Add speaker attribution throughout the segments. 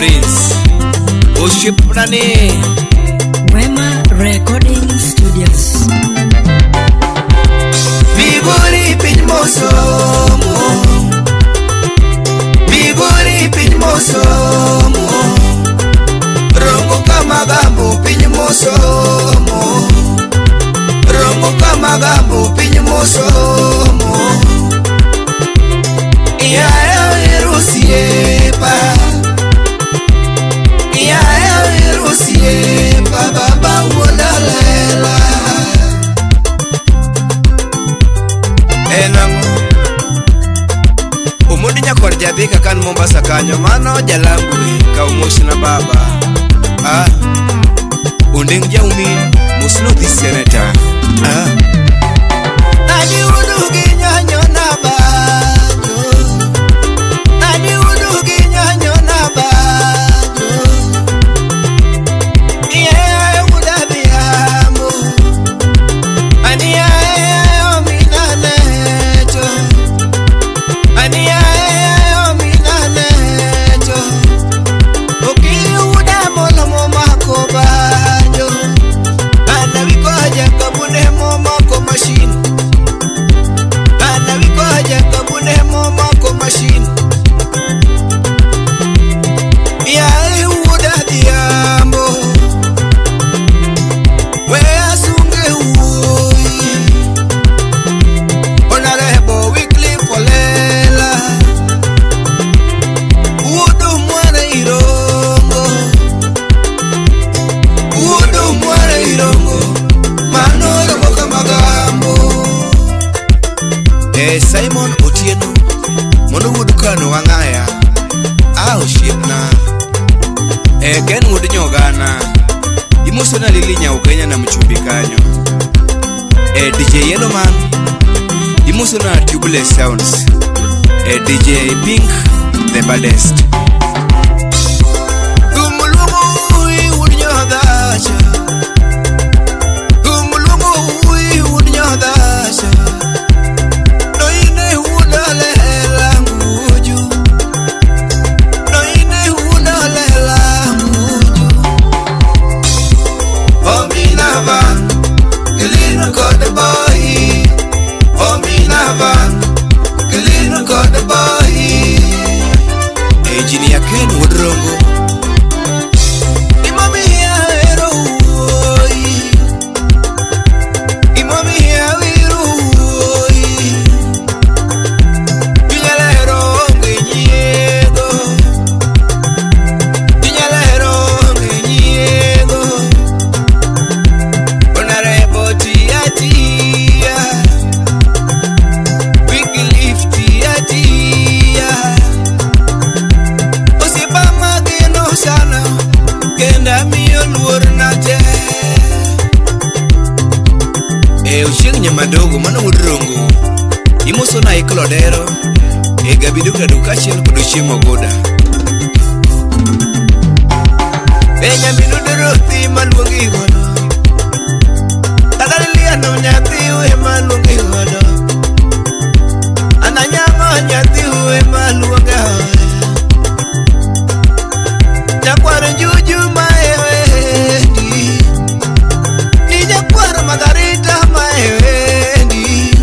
Speaker 1: Prince Oshiepnani.
Speaker 2: Wema Recording Studios.
Speaker 1: Migori piny mosomo, Migori piny mosomo, Rongo kamagambo piny mosomo, Rongo kamagambo piny mosomo. Iyae erosiepa, iyae erosiepa, baba wuodalela. Enang'o Omondi nyakwar jadhika kan Mombasa kanyo mano jalangwe kaw mosna baba. Ah, Ondeng jaumin mosno dhi senator. Ah, Adi udu gi nyanyo na bajo, adi udu gi nyanyo na bajo. Iye uda biambo, ani ae omina necho, ani ae omina necho. Oki uda molo momako bajo, ana wikoja kabune momako machine, ana wikoja kabune momako machine. Iye uda diambo, we asunge wuoyi, Honorable Wycliffe Olela, wuod mwana Irongo, wuod mwana Irongo, mano romo kamagambo. Simon Otieno, mondo wuod Kano wang'aya, a osiepna. Ken wuod Nyogana, imosona Lili Nyau Kenya na Mchumbi kanyo. DJ Yellowman, imosona Tubeless Sounds. DJ Pink, the baddest. Kumuluongo wuod Nyodhacha, kumuluongo wuod Nyodhacha, noine wuod Olela Nguju, noine wuod Olela Nguju. Omina van, Kilino kod boy, Omina van, Kilino kod boy. Engineer Ken wuod Rongo, Gimomiyo ahero wuoyi, gimomiyo awiro wuoyi, Chunya ler onge nyiego, chunya ler onge nyiego. Honorable tia tia, Wycliffe tia tia, osiepa mageno sana, kendo amiyo luor na te. Ochieng' Nyamadogo mano wuod Rongo, imosona Iklo Odero, Gabi Dukta Duk kaachiel kod Ochieng' Oguda. Nyaminu Dorothy maluongi godo, kata Lilian nyathi ema luongi godo, Ananyang'o nyathi ema luonge ode, Nyakwar Juju maewendi, ni nyakwar Margarita maewendi,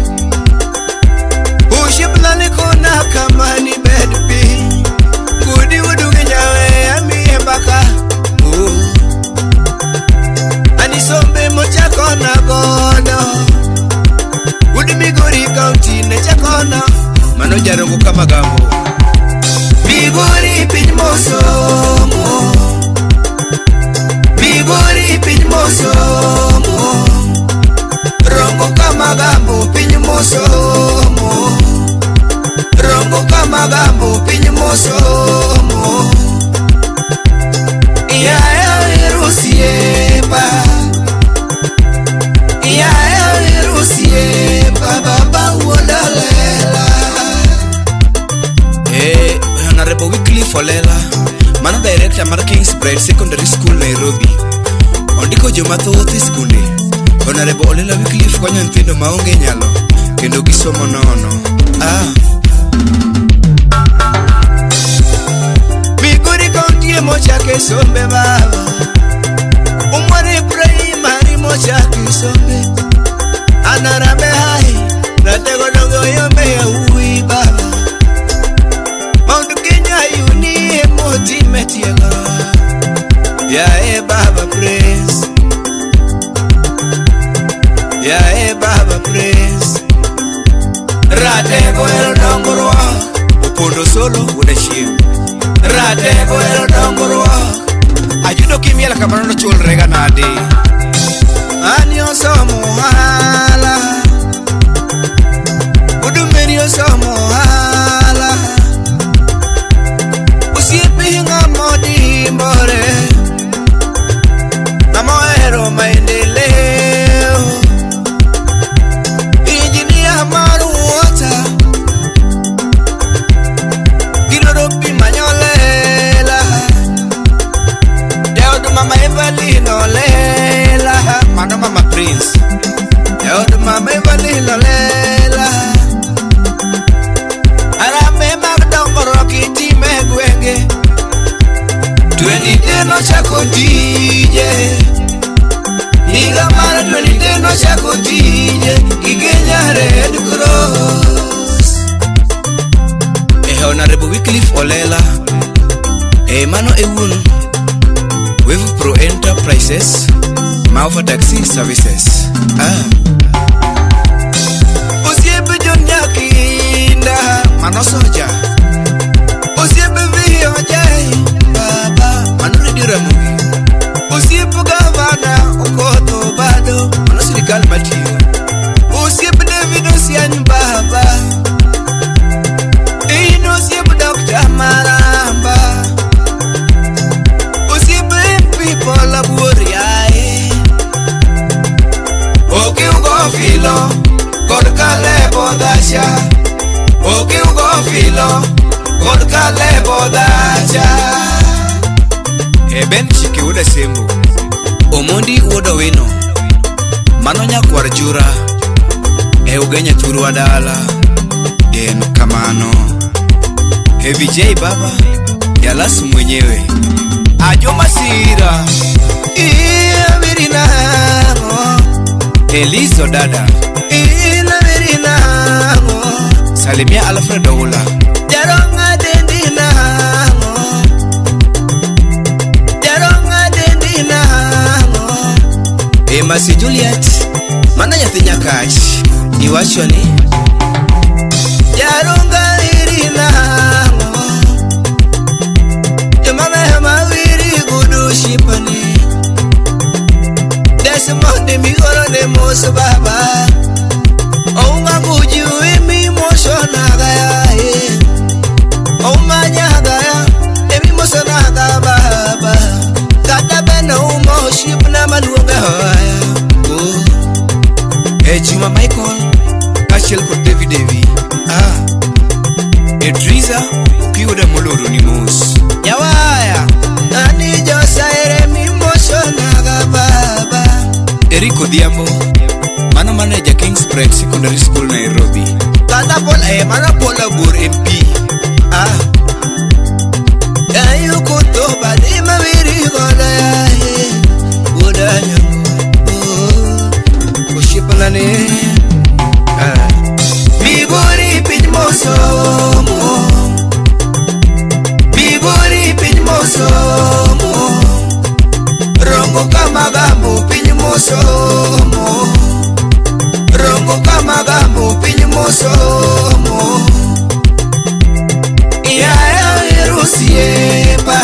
Speaker 1: Osiepna ni kona kama ni bed piny, Gudi wudu gi nyawe amiye mbaka. Ani sombe mochakona godo, Wuod Migori County ne chakona, mano jarongo kamagambo. Migori piny mosomo, Migori piny mosomo, Rongo kamagambo piny mosomo, Rongo kamagambo piny mosomo. Iyae erosiepa, iyae erosiepa, baba wuod Olela. Honorable Wycliffe Olela, mano director mar Kingsbright Secondary School Nairobi, ondiko joma thoth e skunde. Honorable Olela Wycliffe konyo nyithindo maonge nyalo kendo gisomo nono. Ah. Migori County emo Sombe baba Umwari primary mochaki sombe Anarame hai Ratego dongo yombe ya ui baba Mount Kenya uni emoti metiego Ya e baba Prince Ya e baba Prince Ratego ero dongruok Opondo solo wuod Achieng. Ratego ero dongruok Ayudo kimiel kamano nochulrega nade Ani osomo ohala Udumeri osomo ohala Osiepe ng'ama odimbore Ng'ama ohero maendeleo Injinia mar water Giloro pi manyolela Jaod mama Evelyn olela Mano mama Prince Jaod mama Evelyn olela Harambee mag dongruok itime e gwenge 2010 nochako tije Higa mar 2010 nochako tije gi Kenya Red Cross E Honorable Wycliffe Olela E mano e wuon Wave Pro Enterprises Maofa Taxi Services Osiepe John Nyakinda Mano soja Osiepe VOJ Baba Mano Radio Ramogi Osiepe gavana Okoth Obado Mano sirikal matiyo Osiepe David Osiany baba In osiepe Dr. Maramba Osiepe MP Paul Abuor yaye Okiugo filo kod Caleb Odhacha Okiugo filo kod Caleb Odhacha E Ben Chike wuod Asembo Omondi wuod Owino Mano nyakwar Jura E Ugenya thurwa dala En kamano Heavy J baba Jalas mwenyewe Ajo Masira Iyawirinang'o Elizo dada Ilawirinang'o Salimia Alfred Oula Jaronga dendi nang'o Jaronga dendi nang'o Emasi Juliet Mana nyathi Nyakach Iwacho ni Jaronga wirinang'o Joma wiri gudu shipane Desmond migoro ne mos baba Ounga guju emi mosonaga ya Oumanyaga ya emi mosonaga baba Kata beno umo shipna maluonga hoya E Juma Michael Kaachiel kod David Devi Edriza Ukiuda moloro ni mos Nyawaya Ani josaere mi mosonaga baba Eric Odhiambo Mano manager Kings Prep Secondary School Nairobi Kata Paul mano Paul Abuor MP Ayukoto bade mawiri goda yaye Wuoda Nyango Oshiepna Migori piny mosomo Migori piny mosomo Rongo kamagambo piny mosomo Rongo kamagambo piny mosomo Iyae irusiepa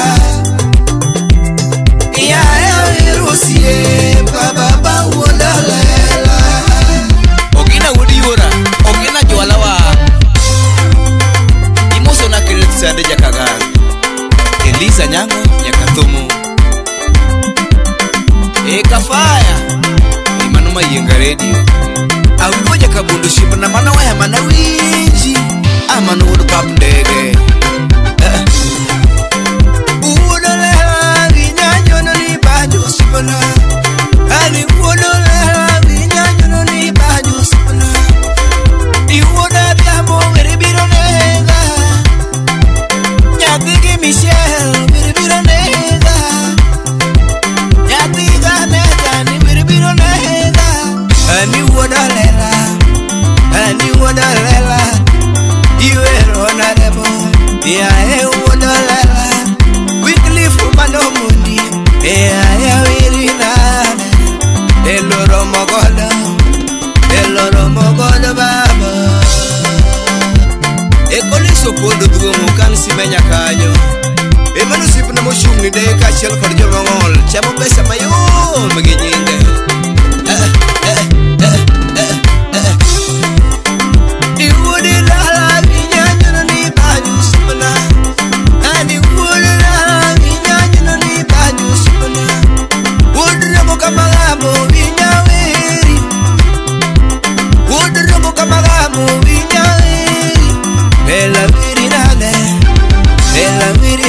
Speaker 1: Iyae irusiepa baba wuoda lela Ogina wuod Yuora Ogina jwalawa Imosona Kenneth Sande Jakagar Elisa Nyango Nyakathumu E Kafaya Mano Mayienga Radio Awingo Jakabondo osiepna mano waya mana winji Amano wuod pap ndege Wuod Olela winyanyono ni bajo osiepna Ali wuod Olela winyanyono ni bajo osiepna Iwuod Adhiambo were biro nega Nyathi gi Michelle were biro nega Emano osiepna mochung' ni deye kaachiel kod joma ng'ol chamo pesa mayom gi nyinge. Eh, eh, eh, eh, eh. Ni wuodi dala minyanyono ni banyo osiepna. Ani wuod dala minyanyono ni banyo osiepna. Wuod rombo kamagamo winyaweri. Wuod rombo kamagamo winyaweri. Ela wiri nade. Ela wiri.